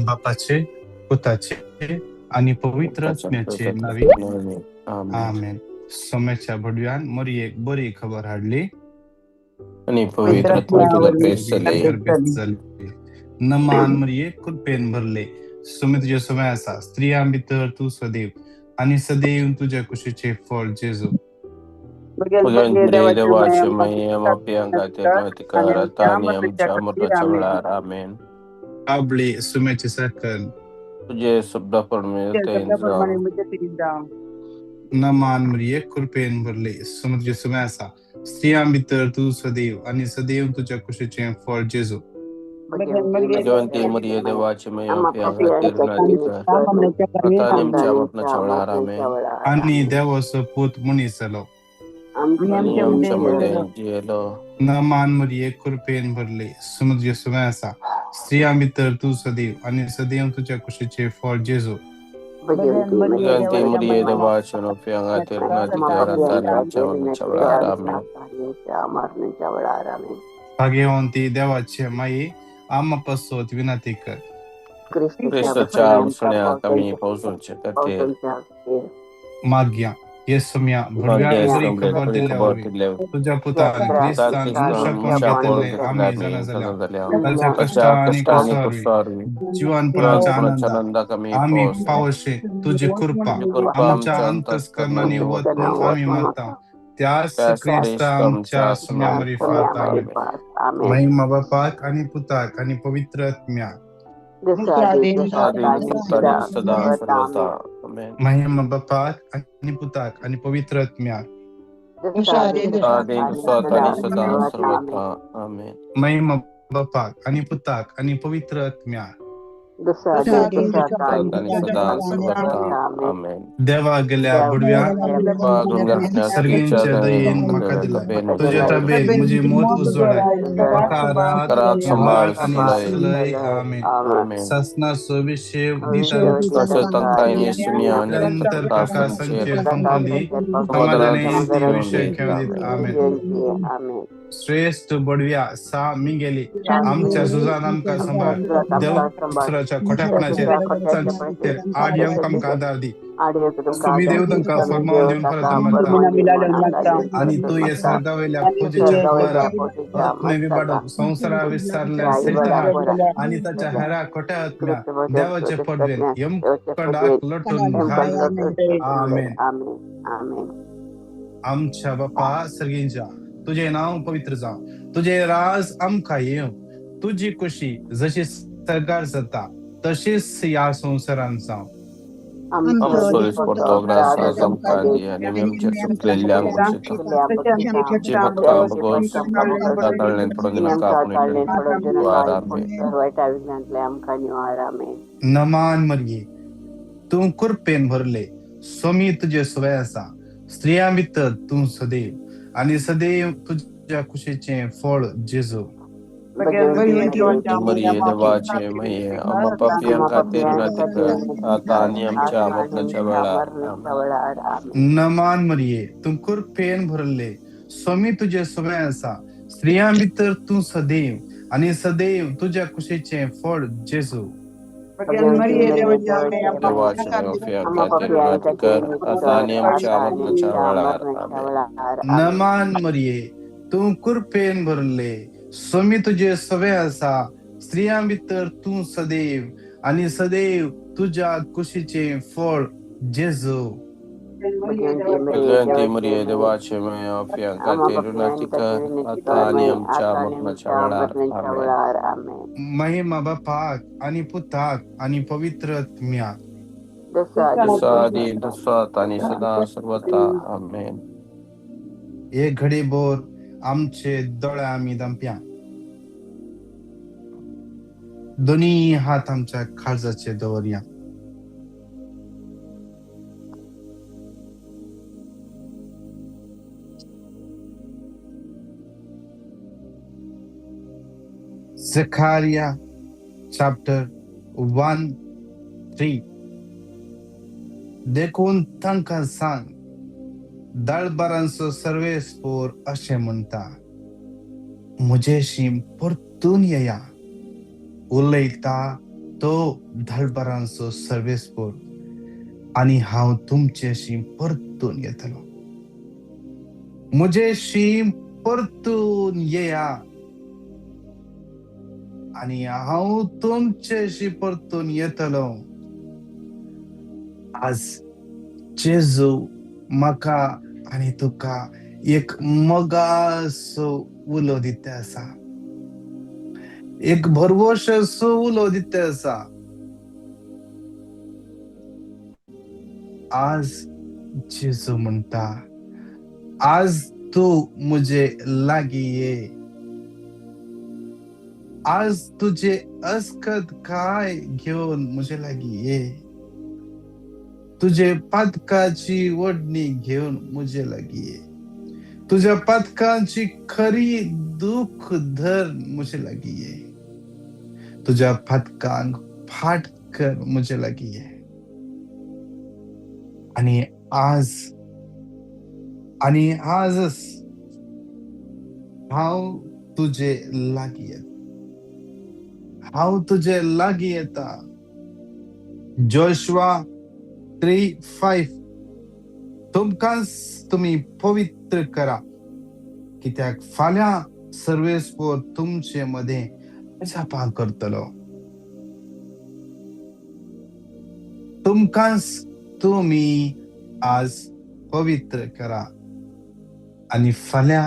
बापाचे, पुताचे आनी पवित्र आत्म्याचे नांवी, आमेन. आमेन. सोम्याच्या भडव्यान मरियेक बरी खबर हाडली आनी पवित्र आत्मा तुका बेस जाली. गर्भेस्त जाली. नमान मरिये, कृपेन भरले, सुमी तुजे सोमे आसा. स्त्रियां भितर तूं सदैव आनी सदैव तुज्या कुशीचे फळ जेजू. भगवंत देवाचे मये, आम्हा पाप्यां खातीर विनंती कर, आता आनी आमच्या मरणाच्या वेळार. आमेन. आपले सुम्याचे साखर तुझे शब्दा शब्दाप्रमाणे म्हजे तरी जावं. नमान मरिये, कृपेन भरले, सुमी तुजे सोमे आसा. स्त्रियां भितर तूं सदैव आनी सदैव तुज्या कुशीचे फळ जेजू. भगवंती मरिये देवाचे मये, पाप्यां खातीर विनंती कर, आता आनी आमच्या मरणाच्या वेळार. आमेन. आनी देवाचो पूत मनीस जालो आनी आमच्या मदें जियेलो. नमान मरिये, कृपेन भरले, सुमी तुजे सोमे आसा. स्त्रियां भितर तूं सदैव आनी सदैव तुज्या कुशीचे फळ जेजू. भगवंती मरिये देवाचे पाप्यां खातीर विनंती कर, आता आनी आमच्या मरणाच्या वेळार. आमेन. भाग्यवंती देवाचे माई, आम्हा पासत विनंती कर. क्रिस्ताच्या सुण्याक आमी पावसोचे खातीर. माग्या हे सोम्या भडव्या बरी खबर दिल्ल्या वरवीं तुझ्या पुतान क्रिस्तान मनुष्यपण घेतिल्लें आमी जाणा जाल्या, ताच्या कश्टा आनी क्रुसा वरवीं जिवनपणाच्या आनंदाक आमी पावशे तुजी कृपा आमच्या अंतस्करणांनी वत म्हूण आमी मागता, त्याच क्रिस्ता आमच्या सोम्या मारिफात. आमेन. महिमा बापाक आनी पुताक आनी पवित्र आत्म्याक. सदा सर्वता. आमेन. महिमा बापाक आनी पुताक आनी पवित्र आत्म्याक. सदा सर्वता. आमेन. महिमा बापाक आनी पुताक आनी पवित्र आत्म्याक. सदा सर्वता. आमेन. देवा गेल्या बुडव्या सर्गींच्या दयेन म्हाका दिलाय, तुजे तबेन म्हजी मोत उजवाडाय, म्हाका रात सांबाळ आनी सलय. आमेन. सासनाचो विशेव दिता निरंतर प्रकाशांचेर फमकूं दी, समाधानान ती विशय खेळ दीत. आमेन. श्रेश्ठ बडव्या सा मिगेली, आमच्या झुजान आमकां सांबाळ. देवसराच्या खोट्यापणाचेर आड येवंक आमकां आदार दी. सुमी देव तांकां फर्मावन दिवन परत मागता आनी तूं हे सर्गा वयल्या पुजेच्या द्वारा आत्मे विबाडून संवसारा विसरल्या सैतानाक आनी ताच्या हेरा खोट्या आत्म्या देवाचे पडवेन यमकंडाक लटून घाल. आमेन. आमच्या बापा सर्गींच्या, तुझे नांव पवित्र जावं, तुझे राज आमकां येवं, तुजी खुशी जशी सर्गार जाता तशीच ह्या संवसारान जावं. आमचो दिसपट्टो ग्रास आज आमकां दी आनी आमी आमचेर चुकलेल्ल्यांक बक्षिता, जी भक्तां भोगोस ताळणेंत पडून दिनाका, पूण आमेन. नमान मरिये, तूं कृपेन भरले, स्वामी तुजे सवय आसा. स्त्रियां भितर तूं सदैव आनी सदैव तुज्या कुशीचें फळ जेजू. मरिये देवाचे मये, आम्हा पाप्यां खातीर विनंती कर, आता आनी आमच्या मरणाच्या वेळार. आमेन. नमान मरिये, तूं कृपेन भरले, स्वामी तुजे सवय आसा. स्त्रियां भितर तूं सदैव आनी सदैव तुज्या कुशीचें फळ जेजू. देवाचे पाप्यां खातीर विनंती कर, आता आनी आमच्या मरणाच्या वेळार. आमेन. नमान मरिये, तूं कृपेन भरले, स्वामी तुजे सवय आसा. स्त्रियां भितर तूं सदैव आनी सदैव तुज्या कुशीचें फळ जेजू. भगवंती मरिये देवाचे मये, पाप्यां खातीर विनंती कर, आता आनी आमच्या मरणाच्या वेळार. आमेन. महिमा बापाक आनी पुताक आनी पवित्र आत्म्याक. जसो आदी तसो आतां आनी सदा सर्वता. आमेन. एक घडी भर आमचे दोळे आमी दांपया, दोनी हात आमच्या काळजाचेर दवरया. Zechariah chapter 1:3. देखून तांकां सांग, दळबारांचो सर्वेस्पोर अशें म्हणटा, म्हजेशी परतून येया, उलयता तो दळबरांचो सर्वेस्पोर आनी हांव तुमचेशी परतून येतलो. म्हजेशी परतून येया आनी हांव तुमचेशी परतून येतलो. आज जेजू म्हाका आनी तुका एक मोगाचो उलो दिता आसा, एक भरवशाचो उलो दिता आसा. आज जेजू म्हणटा, आज तूं म्हजे लागीं ये, आज तुजे अस्कत काय घेवन म्हजे लागीं ये, तुजे पातकाची ओडणी घेवन म्हजे लागीं ये, तुज्या पातकांची खरी दुख धर म्हजे लागीं ये, तुज्या पातकांक फाट कर म्हजे लागीं ये. आनी आज आनी आजच हांव तुजे लागीं येता, हांव तुजे लागीं येता. जोशुआ 3:5 तुमकां तुमी पवित्र करा, कित्याक फाल्यां सर्वेस्पोर तुमचे मदें अजापां करतलो. तुमकां तुमी आज पवित्र करा आनी फाल्यां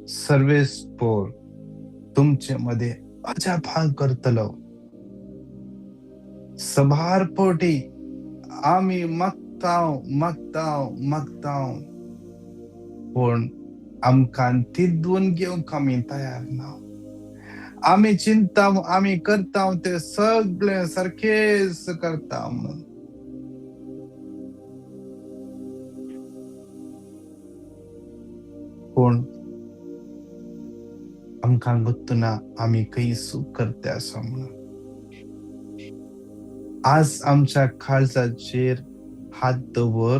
सर्वेस्पोर तुमचे मदें अजापां करतलो. सभार पोटी आमी मागताव मागताव मागताव, पूण आमकां तिदून घेवंक आमी तयार ना. आमी चिंता आमी करता ते सगळे सारकेच करता म्हणून. पूण आमकां गोत्तना आमी खंय चूक करता आसा म्हणून. आज आमच्या काळजाचेर हात दवर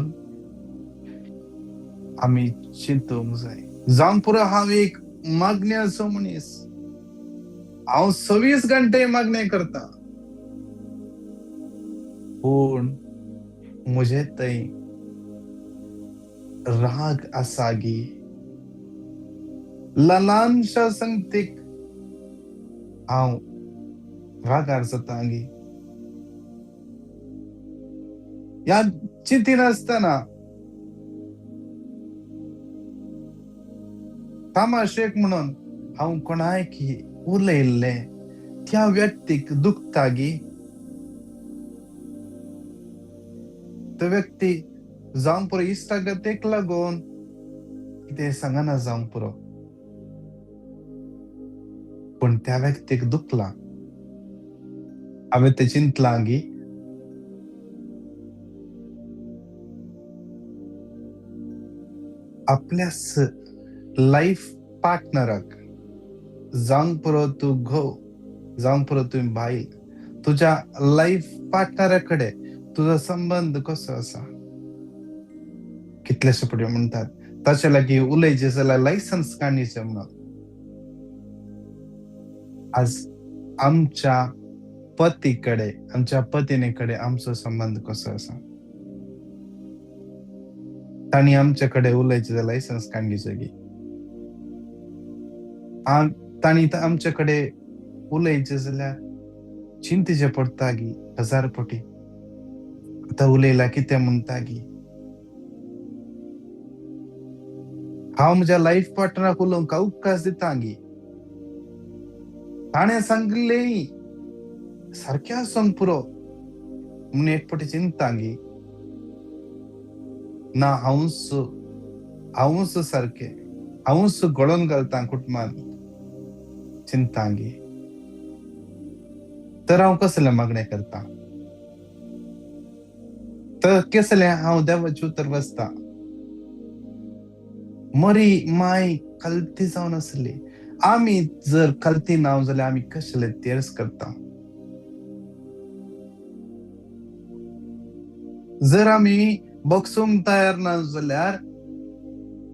आमी चिंतूंक जाय. जावंक पुरो हांव एक मागण्याचो मनीस, हांव 24 घंटे मागणें करता, पूण म्हजे थंय राग आसा गी, ल्हानशा संगतीक हांव रागार जाता गी. ह्या चिंतिनासतना तामाशेक म्हणून हांव कोणायक उलयल्लें त्या व्यक्तीक दुखता गी, तो व्यक्ती जावंक पुरो इश्टागतीक लागून कितें सांगना जावंक पुरो, पूण त्या व्यक्तीक दुखलां. हांवें तें चिंतलां गी, आपल्याच लायफ पार्टनराक जावंक पुरो तूं घोव, जावंक पुरो तूं बायल, तुज्या लायफ पार्टनरा कडेन तुजो संबंद कसो आसा. कितलेशे पटी म्हणटात ताचे लागीं उलयचें जाल्यार लायसन्स काडचें म्हणून. आज आमच्या पती कडेन, आमच्या पतिने कडेन आमचो संबंद कसो आसा. तांणी आमचे कडेन उलयचें जाल्यार लायसन्स काडचें गी, तांणी आमचे कडेन उलयचें जाल्यार चिंतेचें पडटा गी हजार पटी. आतां उलयला कितें म्हणटा गी. हांव म्हज्या लायफ पार्टनराक उलोवंक अवकाश दिता गी, ताणें सांगिल्लें सारकें आसूंक पुरो म्हणून एक पटी चिंता गी. ना, हांवूच हांवूच सारकें, हांवूच घडोवन घालता कुटुंबान चिंता गी. तर हांव कसलें मागणें करता, तर कसलें हांव देवाचें उतर बसता. मरी माय कल्ती जावन आसली, आमी जर कल्ती ना जाल्यार आमी कसले तेर्स करता. जर आमी बक्षूंक तयार ना जाल्यार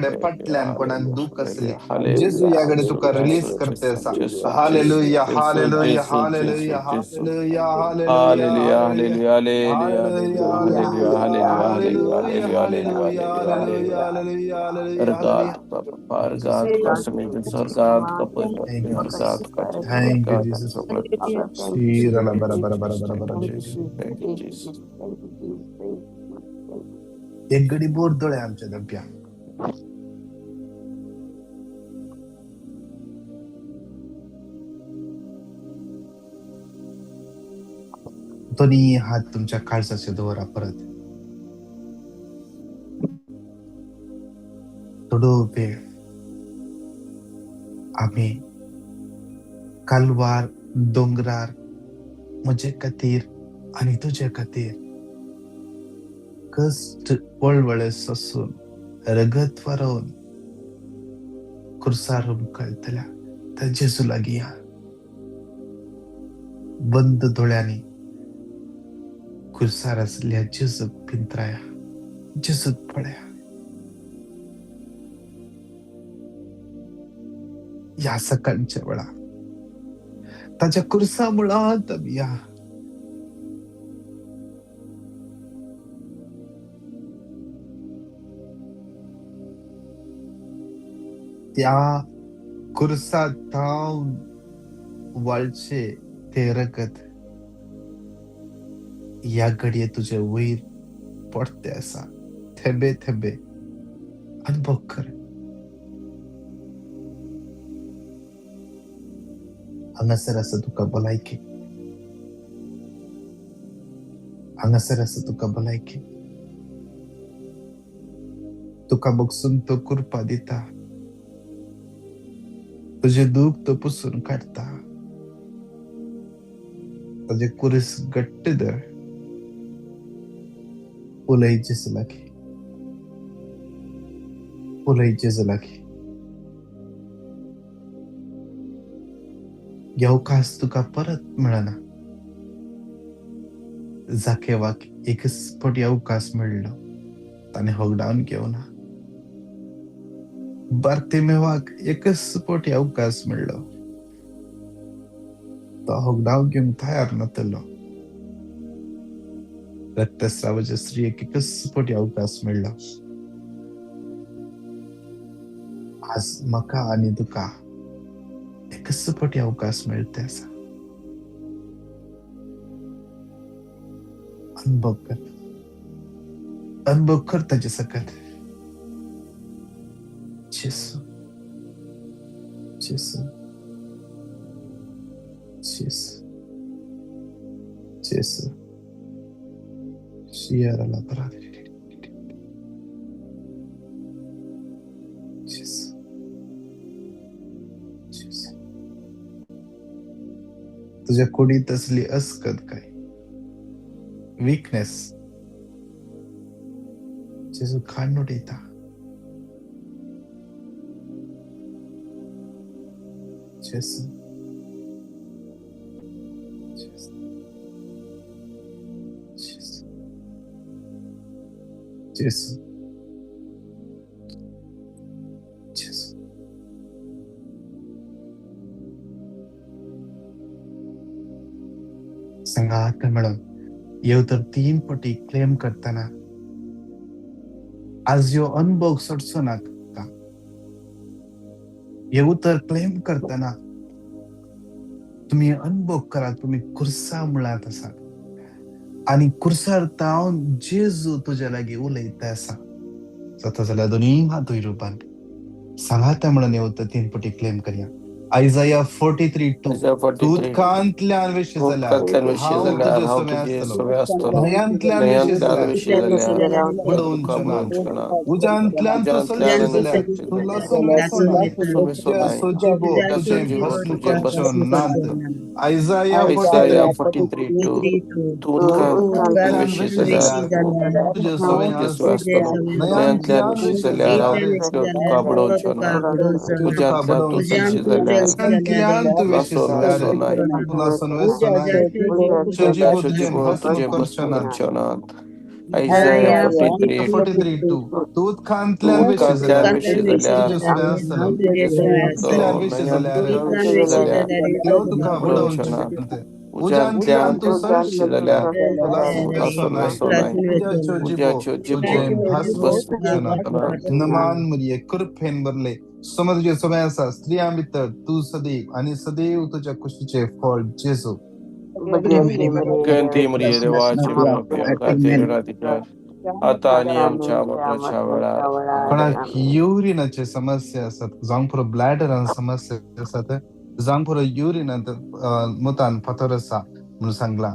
कडेन फाटल्यान कोणाक दूख आसली, जेजू ह्या कडेन तुका रिलीज करते आसा. Hallelujah, hallelujah, hallelujah, hallelujah, hallelujah, hallelujah, hallelujah, hallelujah, hallelujah, hallelujah, hallelujah, hallelujah. Thank you, Jesus. Thank you, Jesus. Shira bara bara bara bara bara. एक गडी बोर दोळे आमच्या धप्या. दोन्ही हात तुमच्या काळजाचे दवरा परत. थोडो वेळ आमी कालवार दोंगरार म्हजे खातीर आनी तुजे खातीर कश्ट वळवळे सोसून रगत वारोवन खुर्सार हुमकळटल्या त्या जेजू लागीं या. बंद दोळ्यांनी खुर्सार आसल्या जेजूक पिंत्राया, जेजूक पळया. ह्या सकाळच्या वेळा ताच्या खुर्सा मुळांत आमी या. त्या खुर्सा थावन वाळचे ते रगत ह्या घडये तुजे वयर पडते आसा. थेंबे थेंबे अनुभव कर. हांगासर आसा तुका भलायकी, हांगासर आसा तुका भलायकी. तुका बगसून तो कृपा दिता, तुजें दूख तो पुसून काडटा. ताजें कुरीस घट्ट धर, उलय जेजू लागीं, उलय जेजू लागीं. अवकाश तुका परत मेळना. जाकेवाक एकच फावटी अवकाश मेळ्ळो, ताणें होगडावन घेवना. बार्तिमेवाक एकच फावटी अवकाश मेळ्ळो, तो होगडावन घेवंक तयार नातलो. रक्तस्रावाच्या स्त्रियेक एकच फावटी अवकाश मेळ्ळो. आज म्हाका आनी तुका एकच फावटी अवकाश मेळते आसा. अनुभव कर, अनुभव कर ताजे सकत. जेजू, जेजू, जेजू, जेजू. शियाराला बरा. जेजू, जेजू. तुझ्या कुडीत असली अस्कत काय विकनेस जेजू काडून उडयता. जेजू, जेजू, जेजू, जेजू, जेजू. सांगात मेळोन येव तर तीन पटी क्लेम करतना आज ह्यो अनुभव सोडचो नाका. हे उतर क्लेम करतना तुमी अनुभव करात, तुमी खुर्सा मुळांत आसात आनी खुर्सार तावन जेजू तुज्या लागीं उलयता आसा. जाता जाल्यार दोनूय हात वयर रुपान सांगाता म्हणून हे उतर तीन पटी क्लेम करया. आयजाया 43:2, तूं उदकांतल्यान वेशी जाल्यार हांव तुजे सवें आसतलो, न्हंयांतल्यान वेशी जाल्यार बुडोवचो ना, उज्यांतल्यान तूं चलशी जाल्यार तूं लासून वेचो ना, तुज्या सजीवो तुजें भस्म करचो नात. आयजाया 43:2, तूं उदकांतल्यान वेशी जाल्यार तुजे सवें आसतलो, न्हंयांतल्यान वेशी जाल्यार तुका बुडोवचो ना, उज्यांतल्यान तूं वेशी जाल्यार तूं लासून वेचो नाय, सजीवो तुजें भस्म करचो नात. Isaiah 43:2. 43:2. तूं उदकांतल्यान वेशी उदकांतल्यान जाल्यार वेशी जाल्यार तुजे सुबें आसतलो, उदकांतल्यान वेशी जाल्यार त्यो तुका बुडोवचें बुडोवचें ना. ना. उज्यांतल्यान उज्यांतल्यान तूं सरशी सरशी जाल्यार तूं तुका लासून वेचो नाय, नाय, उज्याच्यो जिबो उज्याच्यो जिबो तुजें भास्म भस्म जावच्यो ना. ना. नमान मरिये, कृपेन भरले, सम तुजे सुबें आसा, स्त्रियां भितर तूं सदैव आनी सदैव तुज्या कुशीचें फळ जेजू. जयंती मरिये, देवाची माफी खातीर रातीच्या आता आणि आमच्या मरणाच्या वेळार. कोणाक आमेन. युरिनाचे समस्या आसात, जावंक पुरो ब्लॅडरान समस्या आसात, जावंक पुरो युरिनांत मुतान फातर आसा म्हणून सांगला,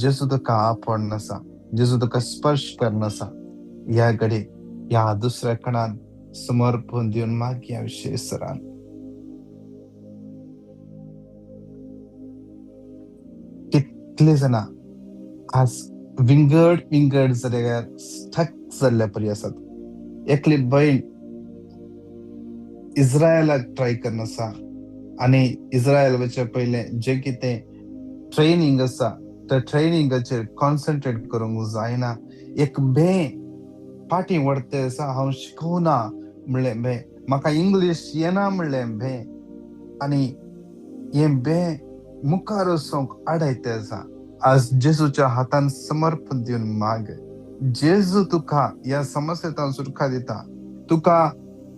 जेजू तुका आपोवन आसा, जेजू तुका स्पर्श करून आसा. ह्या घडये ह्या दुसऱ्या कणान समर्पण दिवन मागया विशेष सरान. कितले जाणां आज विंगड विंगड जाग्यार स्टक जाल्ल्या परी आसात. एकली भयण इस्रायलाक ट्राय करून आसा आनी इस्रायल वचच्या पयलें जें कितें ट्रेनींग आसा त्या ट्रेनिंगाचेर कॉन्सन्ट्रेट करूंक जायना. एक भंय फाटीं वडते आसा, हांव शिकोना म्हणलें भंय, म्हाका इंग्लीश येना म्हणलें भंय, आनी हें भंय मुखार वचोंक आडायते आसा. आज जेजूच्या हातान समर्पण दिवन माग, जेजू तुका ह्या समस्येंतल्यान सुटका दिता. तुका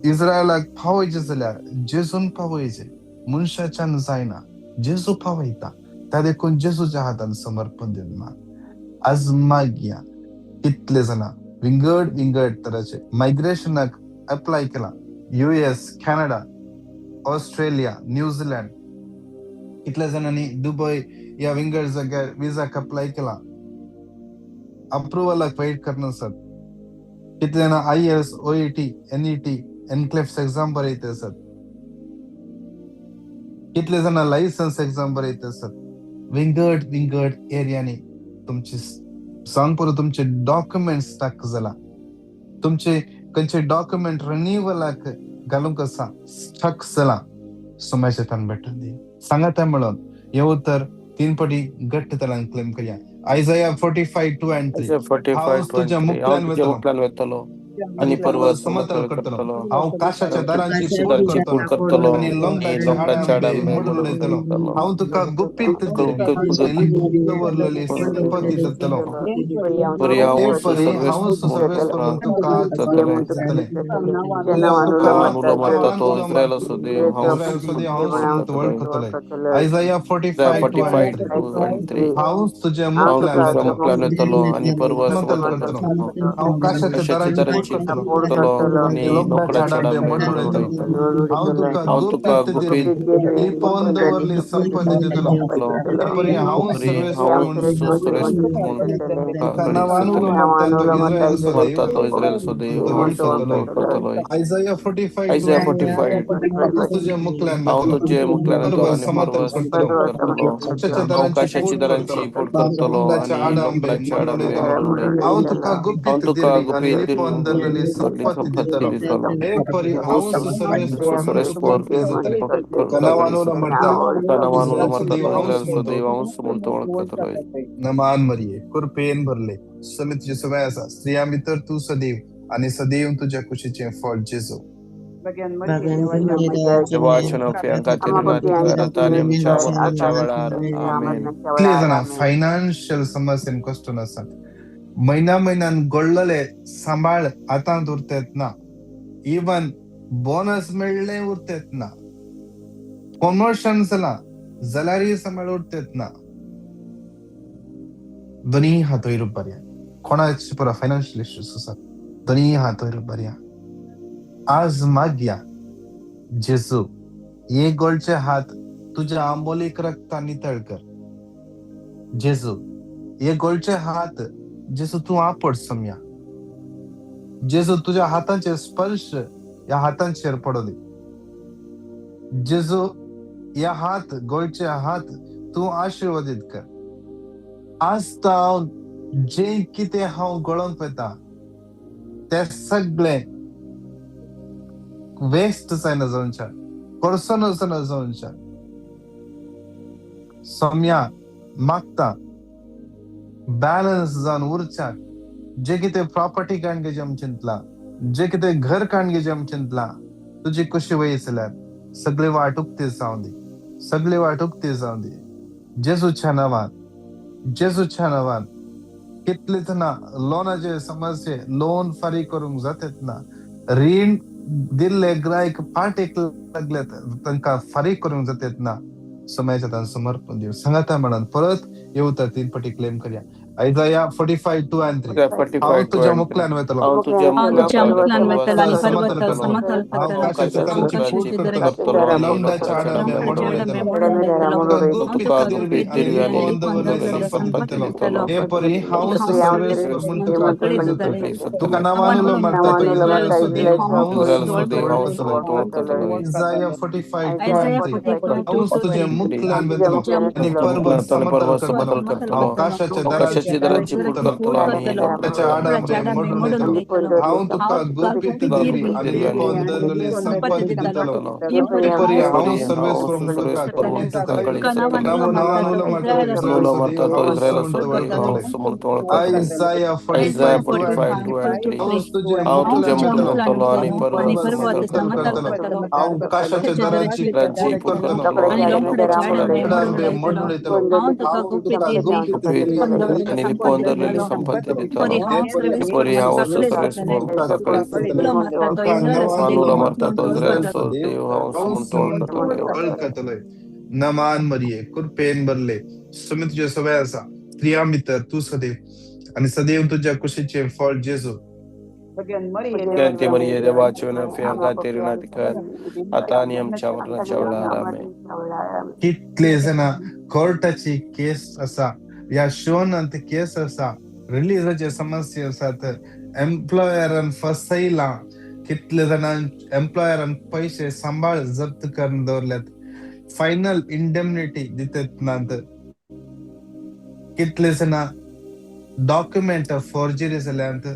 इस्रायलाक पावयचें जाल्यार जेजून पावयचें, मनशाच्यान जायना, जेजू पावयता. त्या देखून जेजूच्या हातान समर्पण दिवन माग. आज मागया. कितले जाणां विंगड विंगड तराचे मायग्रेशनाक अप्लाय केला, US, Canada, Australia, New Zealand, कितल्या जाणांनी दुबय ह्या विंगड जाग्यार विजाक अप्लाय केला, अप्रुवलाक वेट करून आसात. कितले जाणां IELTS, OET, NET, NCLEX exam बरयत आसात. कितले जाणां लायसन्स एक्झाम बरयत आसात. विंगड विंगड एरियांनी तुमची सांग पुरो तुमचे डॉक्युमेंट स्टक जाला, तुमचे खंयचे डॉक्युमेंट रिन्यूवलाक घालूंक आसा, स्टक जाला, सोम्याच्या तान भेटून दी सांगाता म्हणून हें उतर तीन पटी घट्ट तरान क्लेम करया. Isaiah 45:2 and 3. Isaiah हांव 45:23. तुज्या हांव मुखल्यान तुज्या वतलो मुखल्यान वेतलो आनी आनी पर्वत पर्वत समतल समतल करतलो, करतलो, हांव काशाच्या दारांची काशाच्या फोड दारांची करतलो फोड करतलो आनी आनी लोंगडाचे लोंगडाचे आडांबे आडांबे मोडून मोडून उडयतलो. उडयतलो. हांव तुका गुपीत दिरवी आनी लिपून दवरलेली संपत्ती दितलो. परी ते हांव परी सर्वेस्पर हांव सर्वेस्पर म्हूण तुका जातलें. दितलें. तुका नवान उलो मारता नवान तो उलो इस्रायलाचो देव हांव इस्रायल सोदी हांव म्हणून म्हणून वळखतलोय. वळखतलोय. Isaiah Isaiah 45:2 and 3. 45:2 and 3. हांव तुज्या हांव मुखल्यान तुज्या वतलो मुखल्यान वेतलो आनी पर्वत समतल समतल करतलो, करतलो, हांव काशाच्या काशाच्या दारांची फोड दारांची करतलो फोड करतलो आनी आनी लोंगडाचे लोंगडाचे आडांबे आडांबे मोडून मोडून उडयतलो. उडयतलो. हांव तुका हांव तुका गुपीत दिरवी गुपीत लिपोवन दवरली संपत्ती दितलो. ते परी हांव परी सर्वेस्पर हांव म्हूण सर्वेस्पर म्हूण तुका तुका नवान उलो घडयतलें. मारता तो इस्रायलचो देव मारता तो इस्रायलचो देव म्हणून हांव वळखतलोय. वळखतलोय. Isaiah 45:2 Isaiah and 3. 45. हांव तुज्या मुखल्यान हांव वतलो तुजे मुखल्यान वेतलो पर्वत आनी समतल पर्वत करतलो, करतलो, काशाच्या हांव दारांची काशाची फोड दारांची करतलो फोड करतलो लोंगडाचे आनी आडांबे लोंगडाचे मोडून आडांबे उडयतलो. मोडून उडयतलो. हांव तुका हांव गुपीत तुका दिरवी आनी गुपीत लिपोवन दवरलेली दिरवी संपत्ती संपत्ती दितलो. दितलो. हे परी हांव हांव सर्वेस्पर म्हणून तुका सर्वेस्पर दितलें. तुका नवान उलो मारता तुका नवान उलो इस्रायलचो मारता देव तो हांव इस्रायलचो म्हणून देव हांव म्हणून वळखतलोय. नमान मरिये, कृपेन भरले, समी तुजे सवय आसा, स्त्रियां भितर तूं सदैव आनी सदैव तुज्या कुशीचें फळ जेजू. देवाच्या नफ्या खातीर आता आणि आमच्या मरणाच्या वेळार. आमेन. कितले जाणां फायनान्शियल समस्येन कश्टन आसात, म्हयन्या म्हयन्यान गळ्ळले सांबाळ हातांत उरतेत ना, इवन बोनस मेळ्ळें उरतेत ना, प्रमोशन जालां जाल्यारय सांबाळ उरतेत ना. दोनी हात वयर उबारया. कोणाचे पुरो फायनान्शियल इश्यूज आसात, दोनी हात वयर उबारया. आज मागया, जेजू हे गोळचे हात तुज्या आंबोलीक रक्तान नितळ कर. जेजू हे गोळचे हात जेजू तूं आपड सम्या. जेजू तुज्या हातांचे स्पर्श ह्या हातांचेर पडूं दी. जेजू ह्या हात गोळचे हात तूं आशिर्वादीत कर. आज हांव जें कितें हांव गळोवंक वता तें सगळें वेस्ट जायना जावच्या, कोर्सन वचना जावच्या. सोम्या मागता बॅलन्स जावन उरच्याक जे कितें प्रॉपर्टी काण घेवचें आमी चिंतला, जे कितें घर काण घेवचें आमी चिंतला, तुजी कुशी वयी जाल्यार सगळी वाट उक्ती जावं दी, सगळी वाट उक्ती जावं दी जेजूच्या नांवान, जेजूच्या नांवान. कितले जाणां लोनाचे समस्ये, लोन फारीक करूंक जातात ना, रीण दिल्ले ग्रायक पाटेक लागल्यात, तांकां फारीक करूंक जातात ना, समायच्या तांकां समर्पण दिव सांगाता म्हणून परत येवता तीन पटी क्लेम करया. Isaiah 45:2 and 3. हांव तुज्या मुखल्यान वयतलो, हांव तुज्या मुखल्यान वयतलो आनी पर्वत समतल करतलो, आकाशाची दराची फूट करतलो, लोंगडाच्या आडांबे मोडून उडयतलो, तुका गुपीत दिरवी आनी लिपून दवरलेली संपत्ती दितलो. हे परी हांव सर्वेस्पर म्हूण तुका कळीत जातलें. तुका नांवान उलो मारता तो इस्रायलाचो देव हांवच म्हूण वळखतलो. Isaiah 45:2 and 3. हांव तुज्या मुखल्यान वयतलो आनी पर्वत समतल करतलो, आकाशाच्या दराची फूट करतलो, ताच्या आडांबे मोडून उडयतलो. हांव तुका गुपीत दिरवी आनी लिपोवन दवरलेली संपत्ती दितलो. हे परी हांव सर्वेस्पर म्हूण तुका कळीत जातलें. नांवान उलो मारता तो इस्रायलाचो देव हांवच म्हूण वळखतलो. Isaiah 45:2 and 3. हांव तुज्या मुखल्यान वयतलो आनी पर्वत समतल करतलो, आकाशाच्या दराची फूट करतलो, आडांबे मोडून उडयतलो. हांव तुका गुपीत दिरवी आनी लिपोवन दवरलेली संपत्ती दितलो. हे परी हांव सर्वेस्पर तुका कळीत जातलें. नांवान उलो मारता तो इस्रायलाचो देव हांवच म्हूण वळखतलो. नमान मरिये, कृपेन भरले, सुमी तुजे सवय आसा, स्त्रियां भितर तूं सदैव आनी सदैव तुज्या कुशीचें फळ जेजू. जयंती मरिये, देवाची विनंती खातीर नातिकर आता आनी आमच्या मरणाच्या वेळार. आमेन. कितले जाणां कोर्टाची केस आसा, ह्या शोनांत केस आसा, रिलीजाचे समस्या आसात, एम्प्लॉयरान फसयला, कितले जाणां एम्प्लॉयरान पयशे सांबाळ जप्त करून दवरल्यात, फायनल इंडेमनिटी दितात नात, कितले जाणां डॉक्युमेंट फोर्जरी जाल्यात,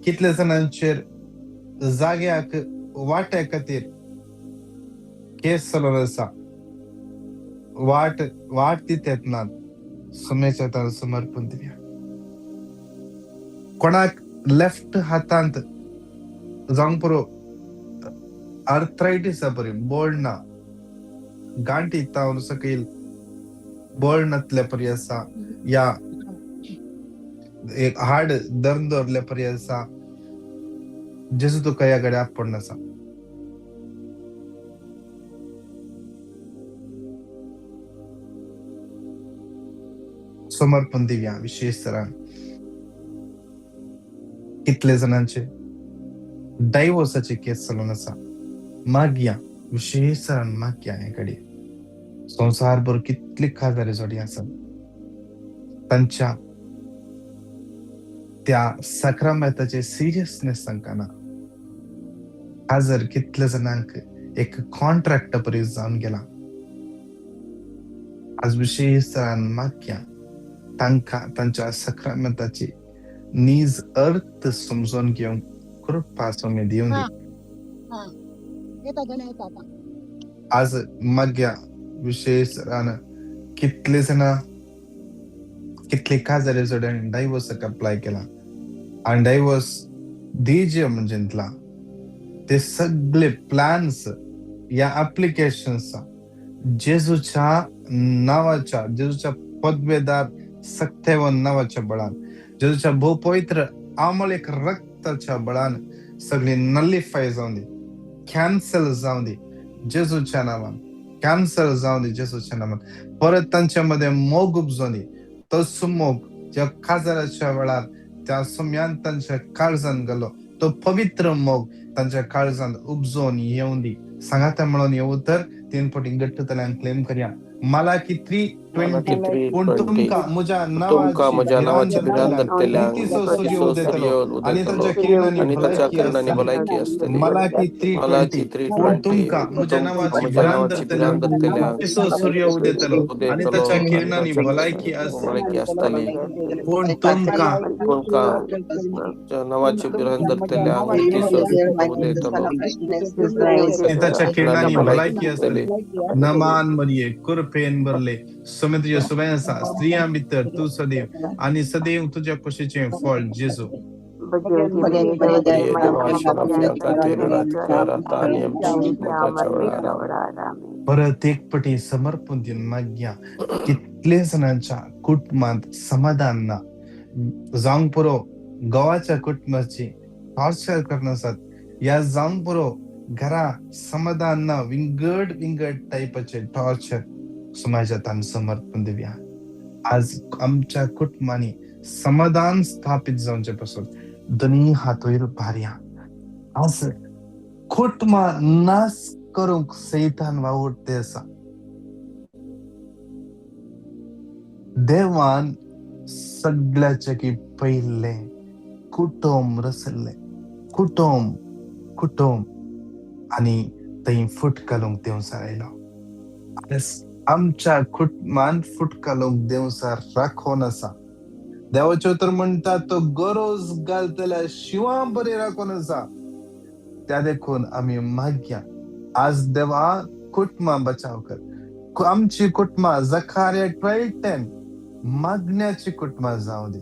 कितले जाणांचेर जाग्याक वाट्या खातीर केस चलोवन आसा, वाट वाट दितात नात. सुमेच्या तांकां समर्पण दिवया. कोणाक लेफ्ट हातांत जावंक पुरो आर्थरायटीस बरी बळ ना, गांठी तावन सकयल बळ नातले परी आसा, या एक हाड धरून दवरले परी आसा, जेजू तुका ह्या घड्या आपोवन आसा. समर्पण दिवया. विशेष तरान कितले जाणांचे डायवोर्साचे केस चलोवन आसा, मागया, विशेष तरान मागया. हे घडये संवसारभर कितली काजारी जोडी आसात, तांच्या त्या साक्रामेंताचे सिरियसनेस तांकां ना. हाजर कितले जाणांक एक कॉन्ट्रॅक्ट परी जावन गेला. आज विशेष तरान मागया तांकां तांच्या साक्रामेंताची नीज अर्थ समजून घेवंक कृपा स्वामी दिवंदी. आज मागया विशेष तरान कितले जाणां कितले काजारी जोड्यांनी डायवोर्साक अप्लाय केला आनी डायवोर्स दीजे म्हणजे ते सगळे प्लॅन्स या अप्लिकेशन्स जेजूच्या नावाच्या, जेजूच्या पदवेदार सक्तेवन नावाच्या बळान, जेजूच्या भोव पवित्र आमळ एक रक्ताच्या बळान सगळी नलिफाय जावं दी, कॅन्सल जावं दी जेजूच्या नावान, कॅन्सल जावं दी जेजूच्या नावान. परत तांच्या मध्ये मोग उपजों दी, तो सुमोग ज्या काजाराच्या वेळार त्या सुम्यान तांच्या काळजान गेलो तो पवित्र मोग तांच्या काळजान उपजोवन येवं दी. सांगाता म्हणून येऊ तर तीन पटी घट्ट तल्यान क्लेम करया. Malachi 3:20. पूण तुमकां म्हज्या नांवाची भिरांत धरतल्यांक नीतीचो सूर्य उदेतलो आनी ताच्या किरणांनी भलायकी आसतली. Malachi 3:20. पूण तुमकां म्हज्या नांवाची भिरांत धरतल्यांक नीतीचो सूर्य उदेतलो आनी ताच्या किरणांनी भलायकी आसतली. पूण तुमकां नांवाची भिरांत धरतल्यांक नीतीचो सूर्य उदेतलो आनी ताच्या किरणांनी भलायकी आसतली. नमान मरिये, कृपेन भरले, सोमे तुजें सुबें आसा, स्त्रियां भितर तूं सदैव आनी सदैव तुज्या कुशीचें फळ जेजू. परत एक पटी समर्पण दिवन मागया. कितले जाणांच्या कुटुंबांत समाधान ना, जावंक पुरो गोवाच्या कुटुंबाची टॉर्चर करनासात, ह्या जावंक पुरो घरा समाधान ना, विंगड विंगड टायपाचे टॉर्चर समाजात समर्पण दिवया. आज आमच्या कुटुंबांनी समाधान स्थापित जावचे पासून दोनी हात वयर भारया. आज कुटुंबां नाश करूंक सैतान वावुरते आसा. देवान सगळ्याचे की पयलें कुटुंब रचल्लें, कुटुंब कुटुंब आनी थंय फूट घालूंक देवचार आयलो. आमच्या कुटुंबान फूट घालूंक देवचार राखोन आसा. देवाचें उतर म्हणटा तो गरोज घालतल्या शिंवा बरी राखोन आसा. त्या देखून आमी मागया आज देवा कुटुंबां बचाव कर. आमची कुटुंबां जखार्या 12:10 मागण्याची कुटुंबां जावं दी.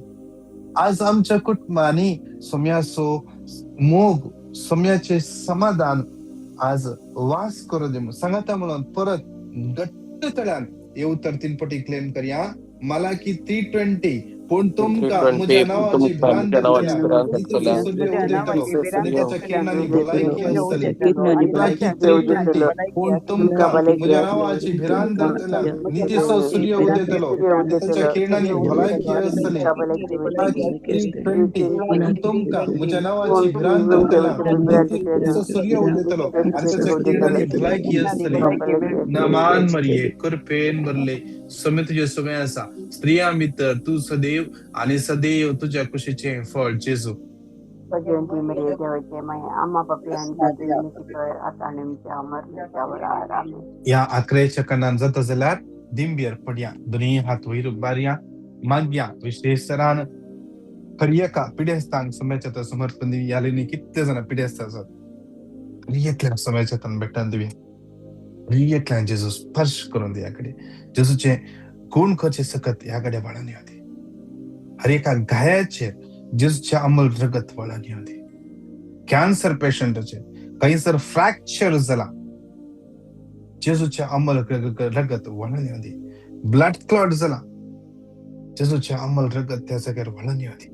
आज आमच्या कुटुंबांनी सोम्याचो मोग, सोम्याचें समाधान आज वास करूं दी. सांगाता म्हणून परत घट्ट तळ्यान हे उतर 3 पटी क्लेम करया. मलाकी 3:20 पूण तुमकां म्हज्या नांवाची भिरांत धरतल्या सूर्य उदेतलो आनी ताच्या किरणांनी भलायकी आसतली. मलाकी 3:20 पूण तुमकां म्हज्या नांवाची भिरांत धरतल्या नितीचो सूर्य उदेतलो आनी ताच्या किरणांनी भलायकी आसतली. मलाकी 3:20 पूण तुमकां म्हज्या नांवाची भिरांत धरतल्या नितीचो सूर्य उदेतलो आनी ताच्या किरणांनी भलायकी आसतली. नमान मरिये, कृपेन भरले, सोमे तुजें सुबें आसा, स्त्रियां भितर तूं सदैव आनी सदैव तुज्या कुशीचें फळ जेजू. ह्या आकरेच्या कणान जाता जाल्यार दिंबेर पडया, दोनूय हात वयर उबारया, मागया. विशेष तरान हर एका पिडेस्तांक सोम्याच्या समर्पण दिवया. ह्या लायनी कितले जाणां पिडेस्त आसात, हर एकल्याक सोम्याच्या हातान भेटन दिवया. हर एकल्यान जेजू स्पर्श करून दी. ह्या कडेन जेजूचें गुण करचें सकत ह्या कडेन वाळून येवं दी. हर एका घायाचेर जेजूचें अमल रगत वळून येवं दी. कॅन्सर पेशंटाचेर खंयसर फ्रॅक्चर जाला, जेजूचें अमल रगत वळून येवं दी. ब्लड क्लॉट जाला, जेजूचें अमल रगत त्या जाग्यार वळून येवं दी.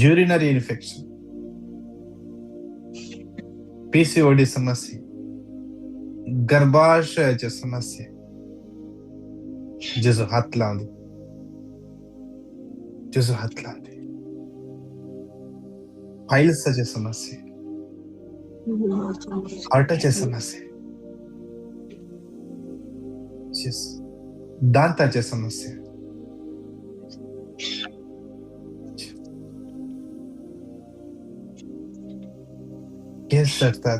युरिनरी इन्फेक्शन, पीसीओडी समस्या, गर्भाशयाचे समस्या, जेजू हात लावन दी, जेजू हात लावन दी. पायल्साचे समस्या, हार्टाचे समस्या, दांताचे समस्या, केस चडतात.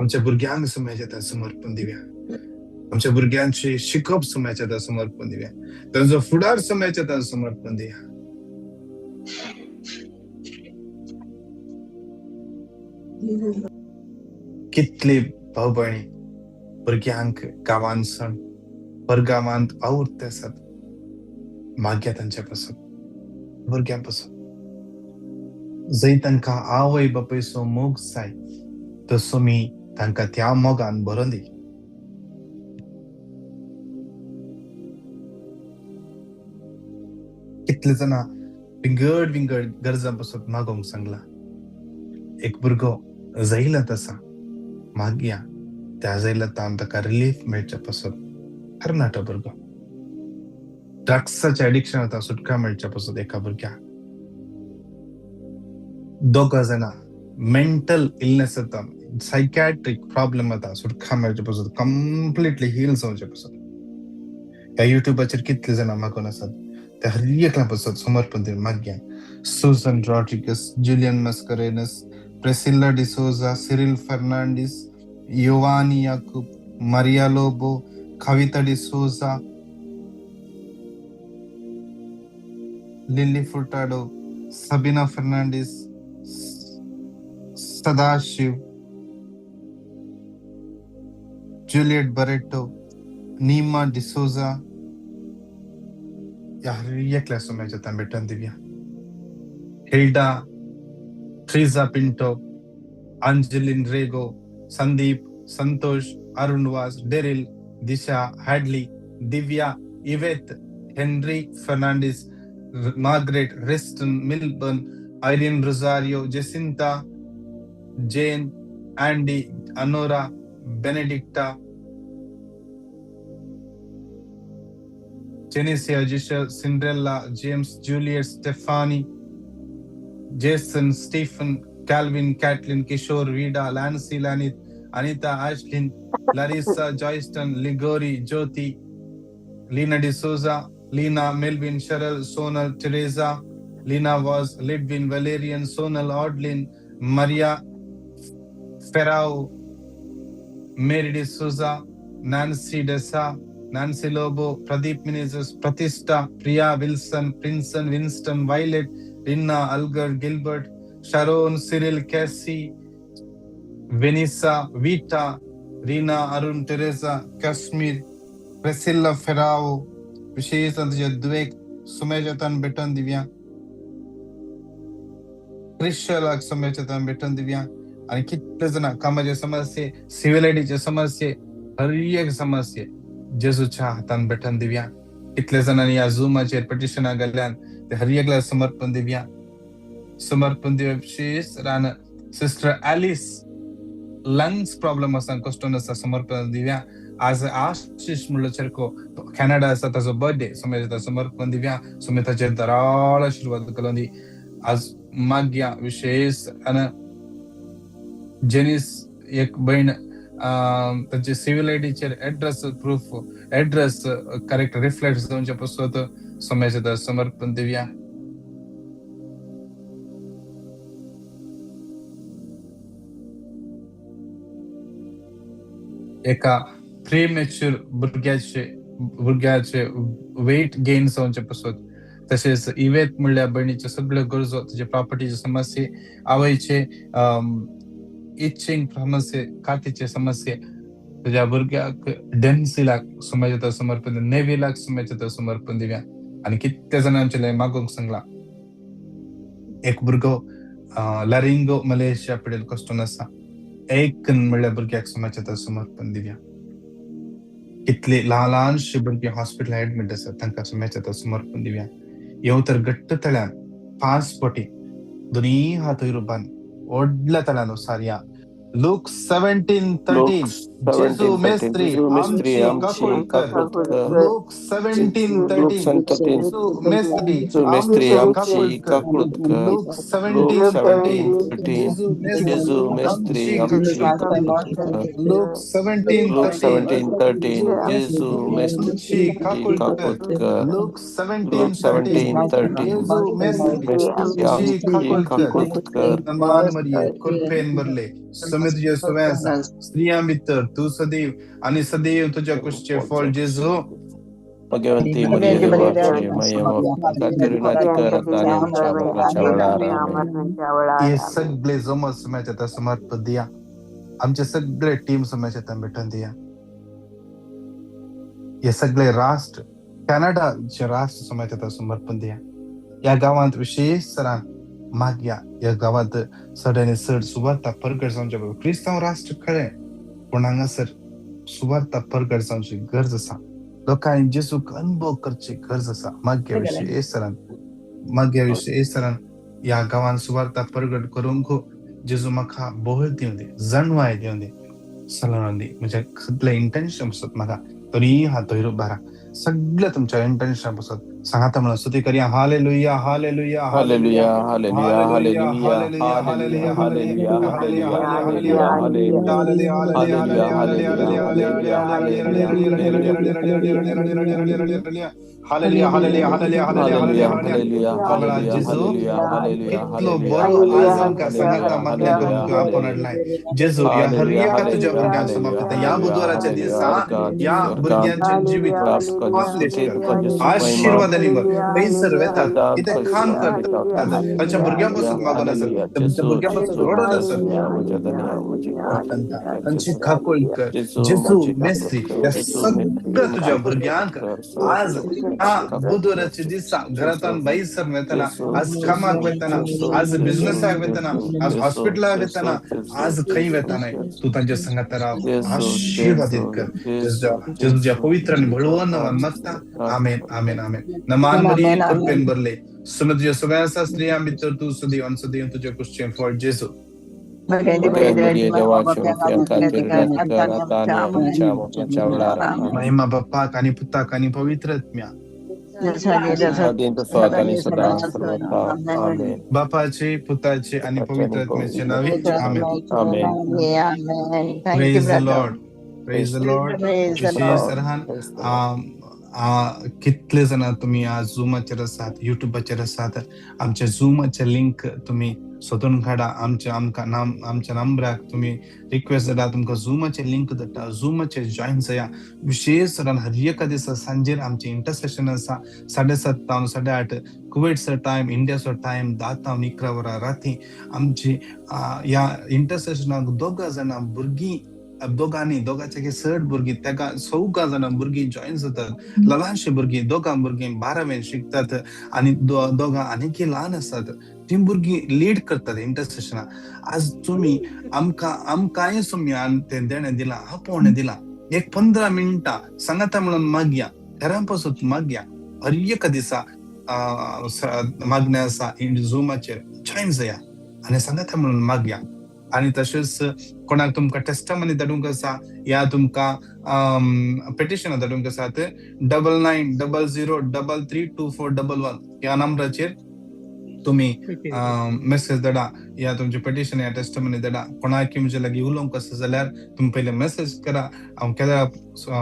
आमच्या भुरग्यांक सोम्याच्या समर्पण दिवया. आमच्या भुरग्यांची शिकप सोम्याच्या समर्पण दिवया. तांचो फुडार सोम्याच्या समर्पण दिवया. कितली भाव भयणी भुरग्यांक गांवांत सण परगांवांत वावुरते आसात, मागया तांच्या पासून, भुरग्यां पासून. जंय तांकां आवय बापायचो मोग जाय तसो मी तांकां त्या मोगान भरोन दी. कितले जाणां विंगड विंगड गरजां पासून मागोवंक सांगला. एक भुरगो जैलांत आसा, मागया त्या जैलांत ताका रिलीफ मेळचे पासून. तरणाटो भुरगो ड्रग्साच्या एडिक्शन आतां सुटका मेळच्या पासून एका भुरग्याक. दोगां जाणां मेंटल इलनेस जाता, सायकॅट्रीक प्रॉब्लम जाता, सुटका मेळचे पासून, कंप्लिटली हील जावचे पासून. ह्या युट्यूबाचेर कितले जाणां मागून आसात त्या हर एकल्या पासून समर्पण दिवन मागया. Susan Rodrigues, Julian Mascarenhas, Priscilla D'Souza, Cyril Fernandes, Yovani Yakub, Maria Lobo, Kavita D'Souza, Lily Furtado, Sabina Fernandes, Sadashiv, Juliet Barreto, Neema D'Souza, ह्या हर एकल्या सुम्याच्या तांबेटान दिवया. Hilda, Treesa Pinto, Angeline Rego, Sandeep, Santosh, Arun Vaz, Daryl, Disha, Hadley, Divya, Yvette, Henry Fernandes, Margaret, Riston, Milburn, Irene Rosario, Jacinta, Jane, Andy, Anora, Benedicta, Genesia, Giselle, Cinderella, James, Juliet, Stephanie, Jason, Stephen, Calvin, Kathleen, Kishore, Vida, Lancy, Lanith, Anita, Ashlyn, Larissa, Joyston, Ligori, Jyoti, Lena D'Souza, Lena, Melvin, Cheryl, Sonal, Teresa, Lena Vaz, Lidwin, Valerian, Sonal, Audlin, Maria, Ferrao, Mary D'Souza, Nancy Dessa, Nancy Lobo, Pradeep Menezes, Pratista, Priya Wilson, Princeton, Winston, Violet, Rinna, Algar, Gilbert, Sharon, Cyril, Cassie, Vanessa, Vita, Reena, Arun, Teresa, Kashmir, Priscilla Ferrao, विशेष तुझ्या दुवेक सुमेजतान भेटून दिव्या, क्रिश्चलाक सुमेजतान भेटून दिव्या. आणि कितले जाणां कामाचे समस्ये, civil आयडीचे समस्ये, हर एक समस्ये जेजूच्या हातान भेटून दिव्या. कितले जाणांनी ह्या झुमाचेर पिटिशनां घाल्ल्यान ते हर एकल्याक समर्पण दिव्या, समर्पण दिव्या. विशेष रान सिस्टर एलिस लंग्स प्रॉब्लम आसा, कश्टून आसा, समर्पण दिव्या. आज आशिश म्हणलो चेरको कॅनडा आसा, ताजो बर्थडे, सुमेज समर्पण दिव्या. सुमे ताचेर दराळ आशिर्वाद करून दी. आज माग्या विशेष आनी जेनिस एक भयण तांचे सिव्हिल आयडीचेर address proof, address correct reflect जावचे पासत सुमेज समर्पण दिव्या. एका प्रीमॅच्युअर भुरग्याचे वेट गेन जावचे पासत, तशेंच इवेत म्हणल्यार भयणीच्यो सगळ्यो गरजो, ताचे प्रॉपर्टीचे समस्ये, आवयचे इचिंग समस्ये, कातीचे समस्ये, तुझ्या भुरग्याक डेन्सिलाक सुमेज समर्पण, नेविलाक सुमेज समर्पण दिव्या. आनी कितले जाणांचे मागूंक सांगला, एक भुरगो लरिंगो मलेशिया पिडेल कश्टून आसा, एक म्हणल्यार भुरग्याक सुमेज समर्पण दिव्या. कितले ल्हान ल्हानशे भुरगीं हॉस्पिटल एडमीट आसा, तांकां सुमेज समर्पण दिव्या. येव तर घट्ट तळ्यान 5 पटी दोनी हात रुपान व्हडल्या तळ्यान सारया. लूक 17:13, जेजू मेस्त्री आमची काकूट कर. लूक 17:13, जेजू मेस्त्री आमची काकूट कर. लूक 17:13, जेजू मेस्त्री आमची काकूट कर. लूक 17:13, जेजू मेस्त्री काकूट कर. लूक 17:13, जेजू मेस्त्री आमची काकूट कर. मान मरिये कृपेन भरले, सुमे तुझे सुवे आसा, स्त्रियां भितर तूं सदैव आनी सदैव तुज्या कुशीचें फळ जेजू. भगवंती मरिये देवाची माये कर आनी आमच्या मरणाच्या वेळार. हे सगळे जमत सुम्याच्या समर्पण दिया. आमचे सगळे टीम सुम्याच्या भेटून दिया. हे सगळे राष्ट्र, कॅनडाचे राष्ट्र सुम्याच्या समर्पण दिया. ह्या गांवांत विशेष सरान मागया, ह्या गांवांत चड आनी चड सुवार्ता परगट जावचे. क्रिस्तांव राष्ट्र खरें, पूण हांगासर सुवार्ता परगट जावची गरज आसा. लोकांनी जेजूक अनुभव करची गरज आसा. मागया विशेष सरान, मागया विशेष सरान ह्या गांवांत सुवार्ता परगट करूंक जेजू म्हाका बळ दिवं दी, जाणवाय दिवं दी, सलाम दी. म्हज्या सगळे इंटेन्शन आसत म्हाका तरी हात बारा सगळे तुमच्या इंटेन्शन आसत सांगाता म्हणून स्तुती करूया. Hallelujah, hallelujah, hallelujah, hallelujah, hallelujah, hallelujah, hallelujah, hallelujah, hallelujah, hallelujah, hallelujah, hallelujah, hallelujah, hallelujah, hallelujah. जेजू कितलो बरो आज आमकां सांगाता मागणें करूंक तुवें आपोवन हाडलाय. जेजू, ह्या हर एका तुज्या भुरग्यांक समर्पिता. ह्या बुधवाराच्या दिसा ह्या भुरग्यांचें जिवीत अकॉम्प्लिश कर, आशिर्वाद आशिर्वादांनी भर. खंयसर वेतात, कितें काम करतात, तांच्या भुरग्यां पासून मागून आसत, तांच्या भुरग्यां पासून रडून आसत, तांची काकूळ कर. जेजू मेस्त्री, ह्या सगळ्या तुज्या भुरग्यांक आज ह्या बुधवाराच्या दिसा घरांतल्यान भायर सरून वेतना, आज कामाक वेतना, आज बिझनसाक वेतना, आज हॉस्पिटलाक वेतना, आज खंय वेतना, तूं तांच्या संगात राव, आशिर्वादीत कर. जेजूच्या पवित्र आनी बळवंत नांवान मागता, आमेन, आमेन, आमेन. नमान मरिये, कृपेन भरले, सुन तुज्या सगळ्या आसा स्त्रियां भितर तूं सदैव आनी सदैव तुज्या कुशीचें फळ जेजू. महिमा बाप्पाक आनी पुताक आनी पवित्र आत्म्या. बापाचे, पुताचे आनी पवित्र आत्म्याचे नावे, आमेन. Praise the Lord, praise the Lord. विशेष तरान कितले जाणां तुमी आज झुमाचेर आसात, युट्यूबाचेर आसात. आमच्या झुमाचे लिंक तुमी सोदून काडा. आमच्या आमकां नाम आमच्या नंबराक तुमी रिक्वेस्ट धाडा, तुमकां झुमाचे लिंक धाडटा. झुमाचेर जॉयन जाया. विशेष तरान हर एका दिसा सांजेर आमचें इंटरसेशन आसा, 7:30 तावन 8:30 कुवेटचो टायम, इंडियाचो टायम 10 तावन 11 वरां राती. आमची ह्या इंटरसेशनाक दोगां जाणां भुरगीं, दोगांनी, दोगांचे चड भुरगीं, तेका चौगां जाणां भुरगीं जॉयन जातात. ल्हानशीं भुरगीं, दोगां भुरगीं 12वेन शिकतात आनी दोगां आनीकय ल्हान आसात. तीं भुरगीं लीड करतात इंटरसेशनाक. आज तुमी आमकां आमकांय तुमी तें देणें दिलां, आपोवणें दिलां. एक 15 मिनटां सांगाता म्हणून मागया, हेरां पासून मागया. हर एका दिसा मागणें आसा झुमाचेर, जॉयन जाया आनी सांगाता म्हणून मागया. आनी तशेंच कोणाक तुमकां टेस्टमनी धाडूंक आसा या तुमकां पेटिशनां धाडूंक आसात, 9900332411 ह्या नंबराचेर तुमी मेसेज धाडा या तुमचे पेटिशन या टेस्टमनी धाडा. कोणाक म्हजे लागीं उलोवंक आसा जाल्यार तुमी पयलीं मेसेज करा, हांव केन्ना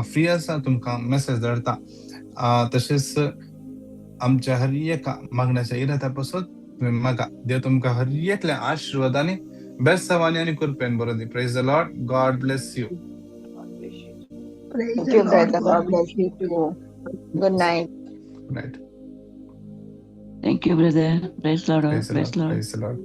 फ्री आसा तुमकां मेसेज धाडटा. तशेंच आमच्या हर एका मागण्याच्या इरादा पासून तुमी मागा. देव तुमकां हर एकल्या आशिर्वादांनी, बेस्तावांनी आनी कृपेन बरोवं दी. Praise the Lord. God bless you. Praise Thank the you, Lord. brother. God bless you too. Good night. Good night. Thank you, brother. Praise Lord. Praise the Praise Lord. Lord. Praise the Lord.